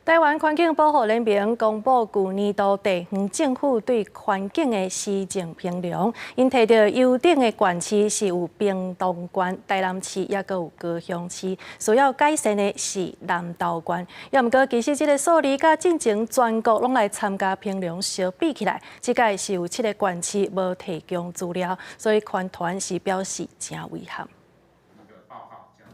台灣環境保護聯盟公布舊年度地方政府對環境的施政評量，𪜶提著優等的縣市是有屏東縣、台南市，抑閣有高雄市，需要改善的是南投縣。抑毋過其實這个數字佮進前全國攏來參加評量相比起來，這屆是有七个縣市無提供資料，所以環團是表示誠遺憾。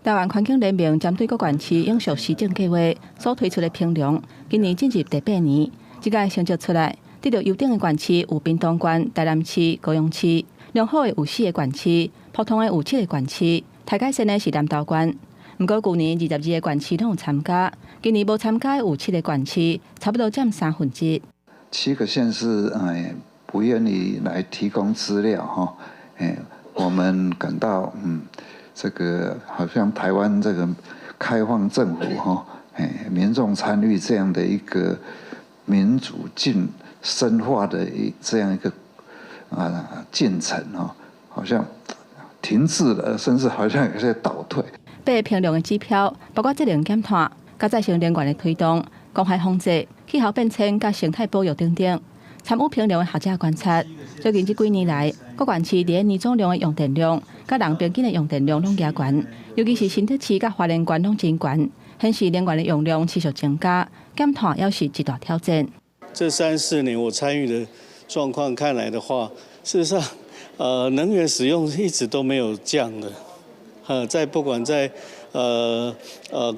台灣環境聯盟針對各縣市永續施政計畫所推出的評量，今年進入第八年。這屆成績出來，得著優等的縣市有屏東縣、台南市、高雄市；良好的有四个縣市，普通的有七个縣市。待改善的是南投縣。毋過舊年22个縣市攏有參加，今年無參加的有七个縣市，差不多佔三分之一。七個縣市哎不願意來提供資料哈，哎，我們感到這個好像台灣這個開放政府哈，哎，民眾參與這樣的一個民主進深化的一這樣一個啊進程哦，好像停滯了，甚至好像有些倒退。八个評量的指標包括節能減碳、佮再生能源的推動、公害防治、氣候變遷佮生態保育等等。參與評量的學者觀察，最近這幾年來，各縣市佇年總量的用電量，佮人平均的用電量攏加懸，尤其是新竹市佮花蓮縣攏真懸，顯示能源的用量持續增加，減碳猶是一大挑戰。這三四年我參與的狀況看來的話，事實上，能源使用一直都沒有降的，在不管在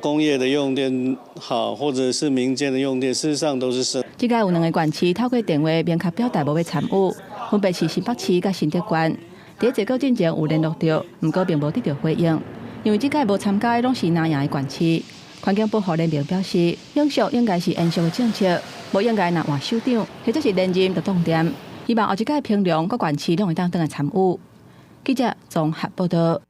工業的用電好，或者是民間的用電，事實上都是升。這屆有兩个縣市透過電話明確表達無欲參與，分別是新北市佮新竹縣。佇這個進前有聯絡著，毋過並無得著回應，因為這屆無參加的攏是藍營的縣市。環境保護聯盟表示，永續應該是延續的政策，無應該若換首長或者是連任就凍電。希望後一屆評量各縣市攏會當轉來參與。記者綜合報道。